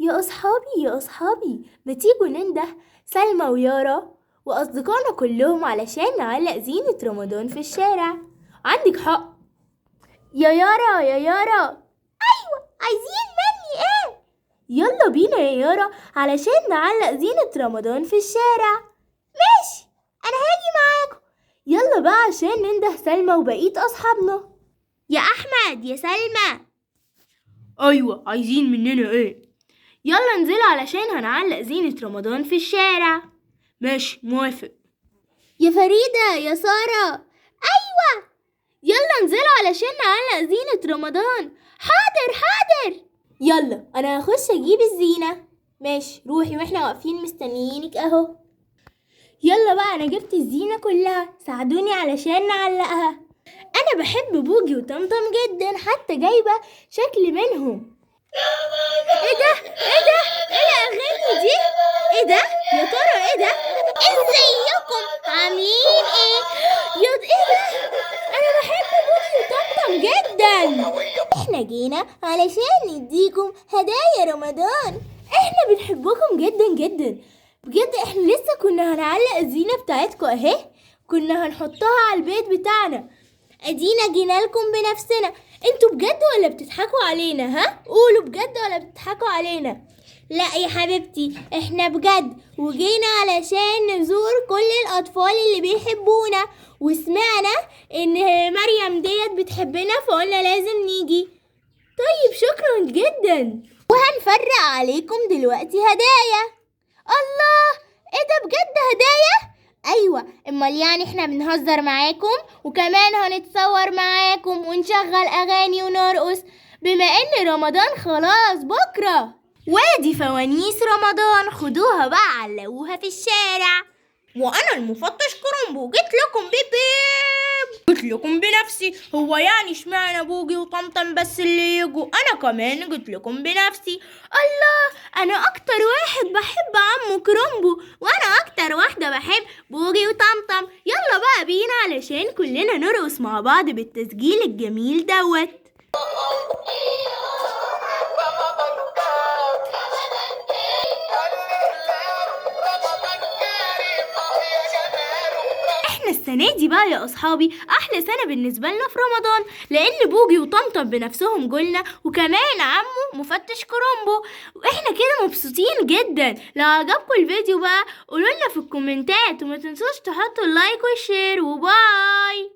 يا أصحابي يا أصحابي، ما تيجوا ننده سلمى ويارا وأصدقائنا كلهم علشان نعلق زينة رمضان في الشارع. عندك حق يا يارا يا يارا. أيوة، عايزين مني إيه؟ يلا بينا يا يارا علشان نعلق زينة رمضان في الشارع. ماشي، أنا هاجي معاكم. يلا بقى عشان ننده سلمى وبقية أصحابنا. يا أحمد يا سلمى. أيوة، عايزين مننا إيه؟ يلا انزلوا علشان هنعلق زينة رمضان في الشارع. ماشي، موافق. يا فريدة يا سارة. أيوة، يلا انزلوا علشان نعلق زينة رمضان. حاضر حاضر. يلا أنا هخش أجيب الزينة. ماشي، روحي واحنا واقفين مستنيينك أهو. يلا بقى، أنا جبت الزينة كلها، ساعدوني علشان نعلقها. أنا بحب بوجي وطمطم جدا، حتى جايبة شكل منهم. ايه ده؟ ايه ده؟ ايه الاغاني دي؟ ايه ده؟ يا ترى ايه ده؟ ازيكم عاملين ايه؟ يا ايه ده؟ انا بحب بوجي وطمطم جدا. احنا جينا علشان نديكم هدايا رمضان. احنا بنحبكم جدا جدا بجد. احنا لسه كنا هنعلق الزينة بتاعتكم اهي، كنا هنحطها على البيت بتاعنا. ادينا جينا لكم بنفسنا. انتوا بجد ولا بتضحكوا علينا؟ ها، قولوا بجد ولا بتضحكوا علينا؟ لا يا حبيبتي، احنا بجد، وجينا علشان نزور كل الاطفال اللي بيحبونا، وسمعنا ان مريم ديت بتحبنا فقلنا لازم نيجي. طيب شكرا جدا، وهنفرق عليكم دلوقتي هدايا. الله، ايه ده بجد هدايا؟ ايوه، امال يعني احنا بنهزر معاكم، وكمان هنتصور معاكم ونشغل اغاني ونرقص، بما ان رمضان خلاص بكره. وادي فوانيس رمضان، خدوها بقى علقوها في الشارع. وانا المفتش كرومبو جيت لكم بيبيب، جيت لكم بنفسي. هو يعني اشمعنى بوجي وطمطم بس اللي يجوا؟ انا كمان جيت لكم بنفسي. الله، انا اكتر واحد بحب عمو كرومبو، وانا اكتر واحده بحب بوجي وطمطم. يلا بقى بينا علشان كلنا نرقص مع بعض بالتسجيل الجميل دوت. احنا السنة دي بقى يا أصحابي أحلى سنة بالنسبة لنا في رمضان، لأن بوجي وطمطم بنفسهم جولنا، وكمان عمو مفتش كرومبو، واحنا كده مبسوطين جدا. لو عجبكم الفيديو بقى قولولنا في الكومنتات، وما تنسوش تحطوا ال like وال share، و bye.